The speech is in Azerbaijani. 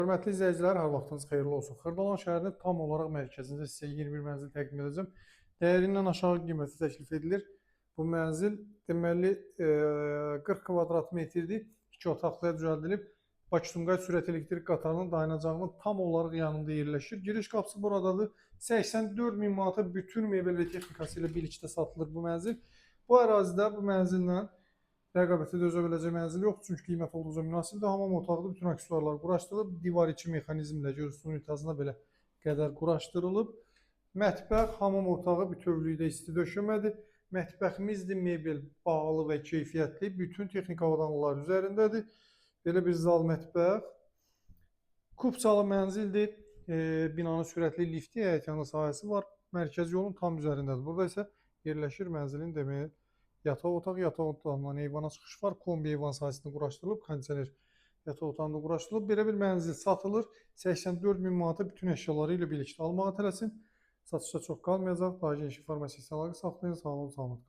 Hörmətli izləyicilər, hər vaxtınız xeyirli olsun. Xırdalan şəhərinin tam olaraq mərkəzində sizə yeni bir mənzil təqdim edəcəm. Dəyərindən aşağı qiymətə təklif edilir. Bu mənzil deməli 40 kvadrat metrdir. İki otaqlıya düzəldilib. Bakı-Sumqayıt sürət elektrik qatarının dayanacağının tam olaraq yanında yerləşir. Giriş qapısı buradadır. 84 min manata bütün mebel və texnikası ilə birlikdə satılır bu mənzil. Bu ərazidə bu mənzillə rəqabətə dözə biləcək mənzil yoxdur, çünki qiymət olduqca münasibdir. Hamam otağıdır, bütün aksesuarlar quraşdırılıb, divar içi mexanizmlə görürsünüz, unitazına belə qədər quraşdırılıb. Mətbəx, hamam otağı bütövlükdə isti döşəmədir. Mətbəximizdir, mebel bahalı və keyfiyyətli, bütün texnik avadanlıqlar üzərindədir. Belə bir zal mətbəx. Kupçalı mənzildir. Binanın sürətli lifti, həyətyanı sahəsi var. Mərkəzi yolun tam üzərindədir. Burada isə yerləşir mənzilin deməli yataq otağı, yataq otağından eyvana çıxış var. Kombi eyvan sahəsində quraşdırılıb, kondisioner yataq otağında quraşdırılıb. Belə bir mənzil satılır. 84 min manata bütün əşyaları ilə birlikdə almağa tələsin. Satışda çox qalmayacaq. Daha geniş informasiya ilə əlaqə saxlayın. Sağ olun, salamat qalın.